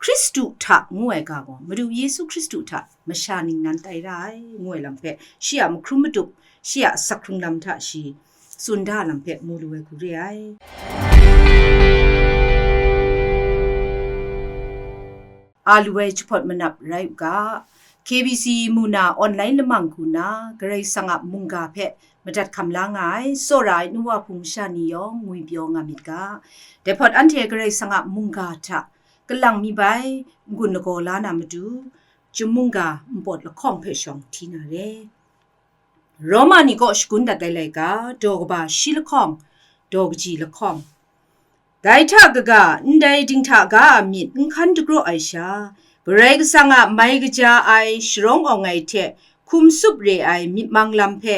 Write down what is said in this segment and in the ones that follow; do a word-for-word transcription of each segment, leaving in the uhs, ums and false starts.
Hkristu hta ngu ai ga gaw, Madu Yesu Hkristu hta masha ningnan tai ra ai, ngu ai lam hpe, shi a mahkrum madup, shi a asak hkrung lam hta shi tsun da lam hpe mu lu ai hku re ai. A lu ai jahpawt manap rai u ga, K B C mu na online lamang hku na, Karai Kasang a mungga hpe madat hkam la nga ai, tsawra ai nu wa hpung masha ni yawng ngwi pyaw nga myit ga. Dai hpawt anhte Karai Kasang a mungga hta kalang mi bai n-gun lagaw la na matu, chyum mungga npawt lahkawng hpe shawng hti na re. Roma ni kaw shagun dat ai laika, daw kaba shi lahkawng, daw kaji lahkawng. Dai hta kaga, ndai dinghta ga a myit n hkan dagraw ai sha, Karai Kasang a mai kaja ai sharawng awng ai hte hkum sup re ai myit mang lam hpe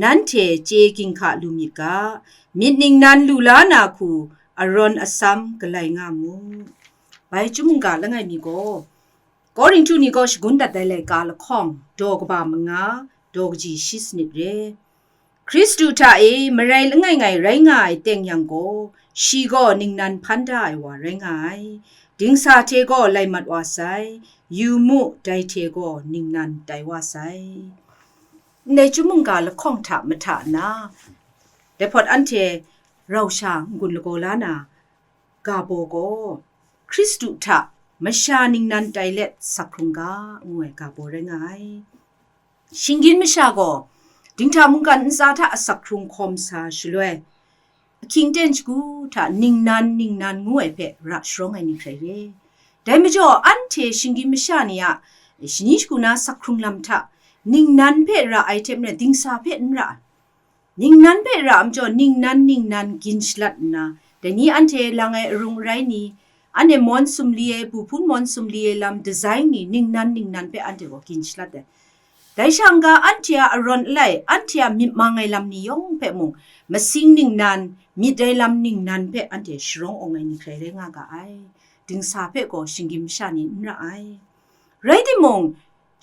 nanhte chye ginhka lu myit ga, myit ningnan lu la na hku arawn asam galai nga mu. Bai chyum mungga langai mi gaw, Korinhtu ni kaw shagun dat ai laika lahkawng, daw kaba manga, daw kaji shi sanit re. Hkristu hta e marai langai ngai rai nga ai teng yang gaw, shi gaw ningnan hpan da ai wa rai nga ai. Dingsa hte gaw lai mat wa sai, yu mu, dai hte gaw ningnan tai wa sai. Ndai chyum mungga lahkawng hta mahta na, dai hpawt anhte rau sha n-gun lagaw la na, ga baw gaw, Hkristu hta masha ningnan tai let sak hkrung ga, ngu ai ga baw rai nga ai. Shinggyim masha gaw, dinghta mungkan ntsa hta asak hkrung hkawm sa shaloi, ahkying ten shagu hta ningnan, ningnan ngu ai hpe ra sharawng ai ni hkrai re. Dai majaw, anhte shinggyim masha ni a shani shagu na sak hkrung lam hta ningnan hpe ra ai hte maren, dingsa hpe n ra ai. Ningnan hpe ra ai majaw, ningnan ningnan gin shalat nna, dai ni anhte lang ai arung arai ni, anhte mawn sumli ai, bu hpun mawn sumli ai lam design ni, ningnan ningnan hpe anhte gaw gin shalat ai. Dai sha n-ga, anhte a arawn alai, anhte a myit mang ai lam ni yawng hpe mung, masing ningnan, myit ai lam ningnan hpe anhte sharawng awng ai ni hkrai rai nga ga ai. Dingsa hpe gaw shinggyim masha ni n ra ai. Rai timung,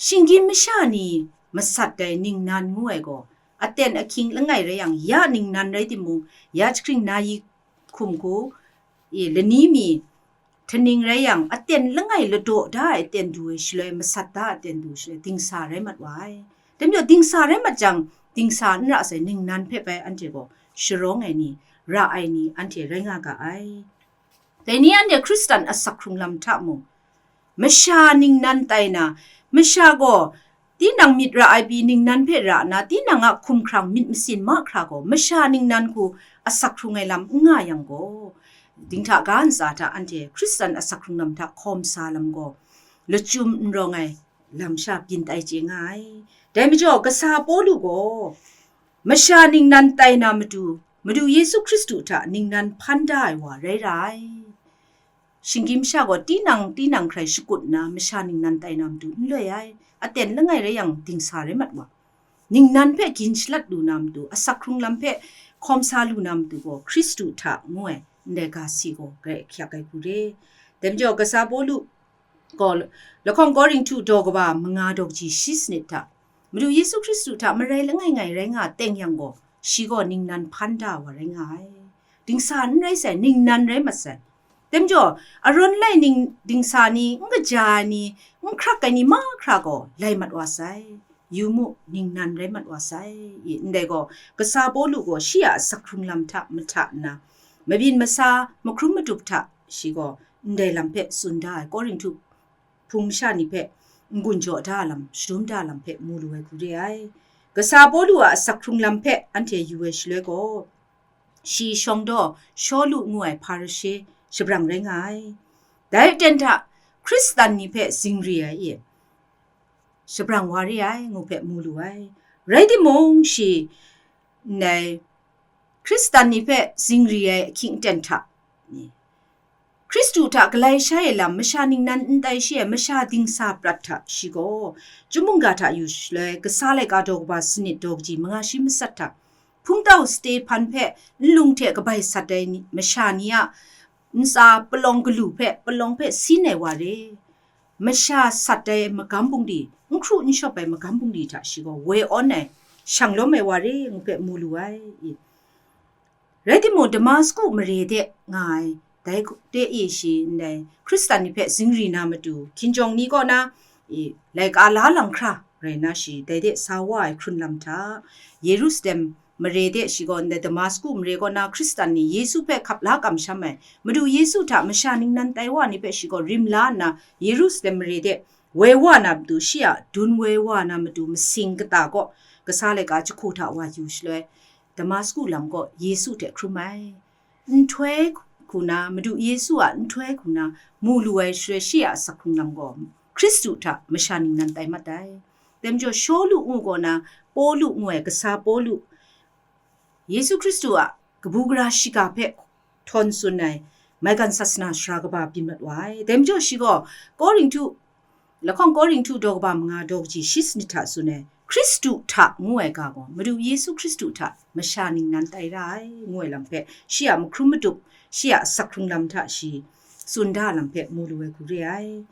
shinggyim masha ni masat ai ningnan ngu ai gaw, aten ahkying langai rai yang, ya ningnan rai timung, ya jahkring na yi hkum hku, e, lani mi htaning rai yang, aten langai ladaw da ai aten du ai shaloi, masat da ai aten du shaloi, dingsa rai mat wa ai. Dai majaw, dingsa rai mat jang, dingsa n ra sai, ningnan hpe bai anhte gaw sharawng ai ni, ra ai ni, anhte rai nga ga ai. Dai ni anhte Hkristan asak hkrung lam hta mung, masha ningnan tai na, masha gaw tinang myit ra ai pyi ningnan hpe ra nna, tinang a hkumhkrang myit masin mahkra gaw masha ningnan hku asak hkrung ai lam n nga yang gaw, dinghta ga ntsa hta anhte Hkristan asak hkrung lam hta hkawm sa lam gaw, lachyum n rawng ai lam sha byin tai chye nga ai. Dai majaw, kasa Pawlu gaw, masha ningnan tai na matu, Madu Yesu Hkristu hta ningnan hpan da ai wa rai ra ai. Shinggyim masha gaw tinang, tinang hkrai shakut nna, masha ningnan tai na matu n loi ai. Aten langai rai yang, dingsa rai mat wa. Ningnan hpe gin shalat lu na matu, asak hkrung lam hpe hkawm sa lu na matu gaw, Hkristu hta ngu ai ndai ga si gaw, grai hkyak ai hku re. Dai majaw, kasa Pawlu gaw, lahkawng Korinhtu daw kaba manga daw kaji shi sanit hta, Madu Yesu Hkristu hta marai langai ngai rai nga teng yang gaw, shi gaw ningnan hpan da wa rai nga ai. Dingsa n rai sai, ningnan rai mat sai. Dai majaw, arawn lai ning dingsa ni, n kaja ai ni, n hkrak ai ni mahkra gaw, lai mat wa sai. Yu mu, ningnan rai mat wa sai. I, ndai gaw, kasa Pawlu gaw shi a asak hkrung lam hta mahta nna, mabyin masa, mahkrum madup hta shi gaw ndai lam hpe tsun da ai, Korinhtu hpung masha ni hpe n-gun jaw da lam, shadum da lam hpe mu lu ai hku re ai. Kasa Pawlu a asak hkrung lam hpe anhte yu ai shaloi gaw, shi shawng daw Shawlu ngu ai Hparishe shabrang rai nga ai. Dai aten hta Hkristan ni hpe zingri ai e, shabrang wa re ai, ngu hpe mu lu ai. Rai timung, shi ndai Hkristan ni hpe zingri ai ahkying aten hta, Hkristu hta galai shai ai lam, masha ningnan n tai shi ai masha dingsa prat hta shi gaw, chyum mungga hta yu shaloi, kasa laika daw kaba sanit daw kaji manga shi matsat hta, hpungtau Stehpan hpe nlung hte kabai sat ai ni, masha ni a ntsa palawng galu hpe, palawng hpe sin ai wa re, masha sat ai magam bungli, n hkru n shawp ai magam bungli hta shi gaw woi awn ai, shang lawm ai wa re, ngu hpe mu lu ai. Rai timung, Damasku mare de nga ai Dai de e shi ndai Hkristan ni hpe zingri na matu, hkinjawng ni kaw na, i, laika la lang hkra rai na shi, dai de sa wa ai hkrun lam hta, Yerusalem mare de shi gaw ndai Damasku mare kaw na Hkristan ni Yesu hpe hkap la kamsham ai, Madu Yesu hta masha ningnan tai wa ni hpe shi gaw rim la nna, Yerusalem mare de woi wa na matu, shi a dun woi wa na matu masing kata kaw kasa laika jahku hta wa yu shaloi, Damasku lam kaw Yesu hte hkrum ai. Nhtoi hku na, Madu Yesu a nhtoi hku na mu lu ai shaloi, shi a asak hkrung lam gaw Hkristu hta masha ningnan tai mat ai. Dai majaw, Shawlu ngu gaw na, Pawlu ngu ai kasa Pawlu, Yesu Hkristu a kabu gara shiga hpe htawn tsun ai maigan sasana sara kaba byin mat wa ai. Dai majaw, shi gaw Korinhtu, lahkawng Korinhtu daw kaba manga daw kaji shi sanit hta tsun ai, Hkristu hta ngu ai ga gaw, Madu Yesu Hkristu hta masha ningnan tai ra ai, ngu ai lam hpe, shi a mahkrum madup, shi a asak hkrung lam hta shi tsun da lam hpe mu lu ai hku re ai.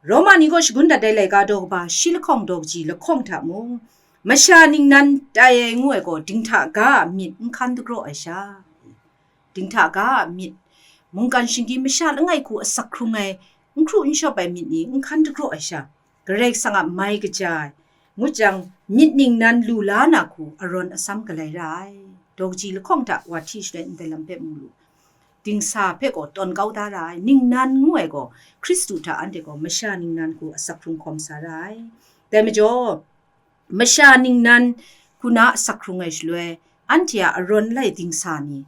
Roma ni gaw shagun dat ai laika daw kaba shi lahkawng daw kaji lahkawng hta mung, masha ningnan tai ai ngu ai gaw, dinghta ga a myit n hkan dagraw ai sha, dinghta ga a myit, mungkan shinggyim masha langai hku asak hkrung ai, n hkru n shawp ai myit ni n hkan dagraw ai sha, Karai Kasang a mai kaja ai, ngut jang, myit ningnan lu la na hku arawn asam galai ra ai. Daw kaji lahkawng hta wa hti shaloi ndai lam hpe mu lu. Dingsa hpe gaw tawn kau da ra ai, ningnan ngu ai gaw, Hkristu hta anhte gaw masha ningnan hku asak hkrung hkawm sa ra ai. Dai majaw, masha ningnan hku na asak hkrung ai shaloi, anhte a arawn lai dingsa ni,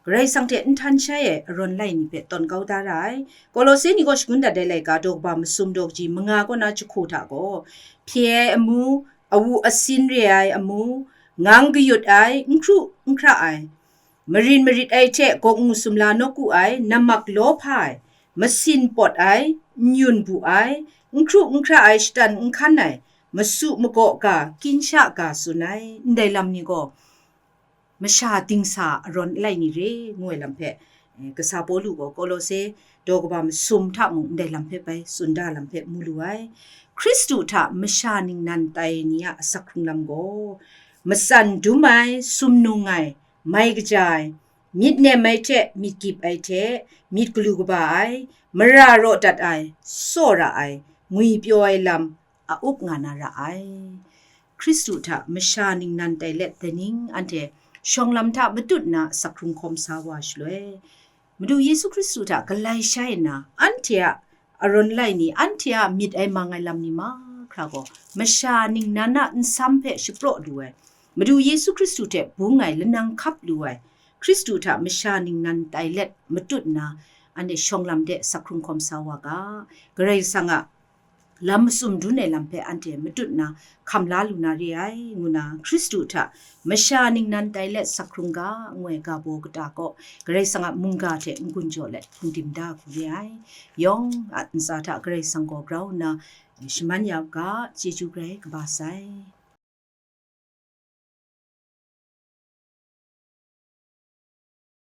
Karai Kasang hte n htan shai ai arawn lai ni hpe tawn kau da ra ai. Kolose ni gaw shagun dat ai laika daw kaba masum daw kaji manga kaw na jahku hta gaw, hpye ai amu, awu asin re ai amu, ngang kayut ai, n hkru n hkra ai, marin marit ai hte gawk ngu sumla nawku ai, namak law hpa ai, masin pawt ai, n yun bu ai, n hkru n hkra ai, shatan n hkan ai, masu magaw ga, kinsha ga tsun ai, ndai lam ni gaw, masha dingsa arawn alai ni re, ngu ai lam hpe, eh, kasa Pawlu gaw Kolose daw kaba masum hta mung ndai lam hpe bai tsun da lam hpe mu lu ai. Hkristu hta masha ningnan tai ni a asak hkrung lam gaw, matsan dum ai, sumnung ai, mai kaja ai, myit nem ai hte myit gyip ai hte myit galu kaba ai, mara raw dat ai, tsawra ai, ngwipyaw ai lam, a up nga na ra ai. Hkristu hta masha ningnan tai let, dai ning anhte shawng lam hta matut nna asak hkrung hkawm sa wa shaloi, Madu Yesu Hkristu hta galai shai nna, anhte a arawn lai ni, anhte a myit ai mang ai lam ni mahkra gaw, masha ningnan a nsam hpe shapraw lu ai, Madu Yesu Hkristu hte bung ai lanang hkap lu ai, Hkristu hta masha ningnan tai let matut nna, anhte shawng lam de asak hkrung hkawm sa wa ga, Karai Kasang a lam masum dun ai lam hpe anhte matut nna hkam la lu na re ai, ngu na Hkristu hta masha ningnan tai let asak hkrung ga, ngu ai ga baw kata kaw, Karai Kasang a mungga hte n-gun jaw let hpung dim da hku re ai. Yawng a ntsa hta Karai Kasang gaw grau nna shaman ya u ga, chyeju grai kaba sai.